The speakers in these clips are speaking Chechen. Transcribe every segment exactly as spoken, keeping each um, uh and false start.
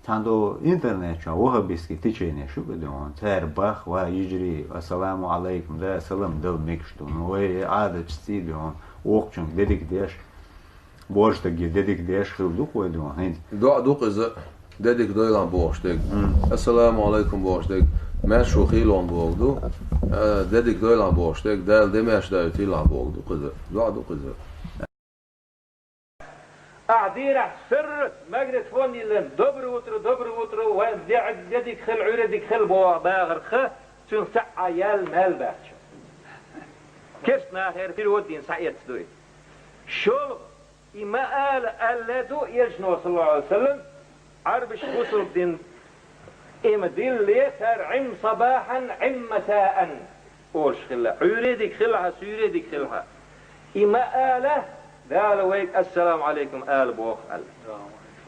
Цхьана ду интернет чохь ваххабистский течение шу ду хьуна, цара бах ва йижарий, ассаламу алайкум, да, салам дала мегаш ду хьуна, вай Ӏадаташций ду хьуна, вокхучуьнга де дика деш, божа стаге де дика деш хилла ду-кх вай ду хьуна хӀинца. ДоӀа ду-кх иза, де дика дойла бохуш дерг. Мм. Ассаламу алайкум бохуш дерг. Маьрша ву хийла боху ду. Э, де дика дойла бохуш дерг. Дала де маьрша дайтийла боху ду-кх иза. ДоӀа ду-кх иза. Ахь дийнахь саррат магнитофон йиллина, «Доброе утро, доброе утро, вайн де, де дика хила, Ӏуьйре дика хила» боху бахарх, цуьнах цхьаъ яьлла мел баьхча. Керста нахера перевод дина схьаэцна ду и. ШолгӀа, и ма ала аьлла ду Элчано, саллаллаху Ӏалайхи ва саллам, Ӏарбаш бусалба дин, и ма дилле цара «Ӏим сабахьан, Ӏим масаан» олуш хилла. Ӏуьйре дика хилахьа, суьйре дика хилахьа. И ма ала, Дала вайга «Ассаламу Ӏалайкум» ала боху аьлла.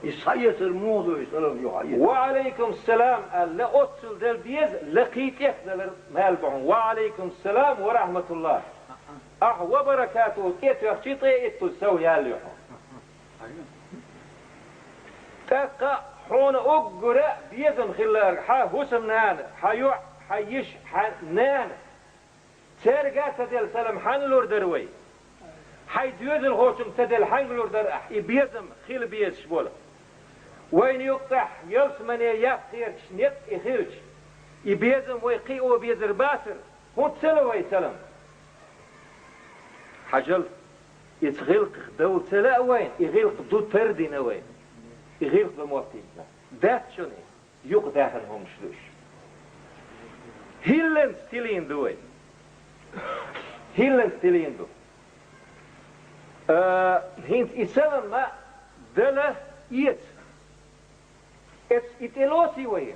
И схьаэцар муха ду, и салам юха эцар? «Ва Ӏалайкум салам» аьлла, оццул дала деза, лакхий тӀехдалар мел бу хьуна. «Ва Ӏалайкум салам ва рахьматуллах». Ахьа «ва баракатуху» тӀе а тоьхчий, тӀе а иттуз сов яьлла ю хьуна. ТӀаккха хьуна уггара безам хилларг, хьан хӀусамнана, хьан йоӀ, хьан йиша, хьан нана. Цаьрга а ца делла салам хьанна лур дара вай? Хьайн доьзалхочунга ца делла хьаьнга лур дара ахь, и безам хила безаш болу? Вайна юккъехь ялсамане яккха кхерчаш некъ и хилча, и безам вай кхио безар бацара, хӀунда ца ло вай салам? Хьажал, иза гӀиллакхах довла ца лаьа вайна, и гӀиллакх ду тардина вайна. И гӀиллакх ду моттийна. Дац шуна и, юкъадаьхна хӀуманаш ду уьш. ХӀилланца тилийна ду вай. ХӀилланца тилийна ду. А, хӀинца и салам ма дала эца. Эцу и тӀелоций вай?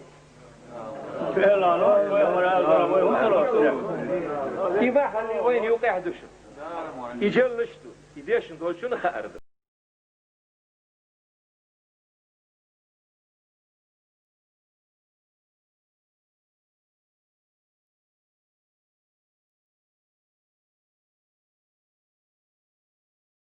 И ма хьалли вайна юкъехь ду шу. И жаллаш ду. И дешна долчунна хаар ду.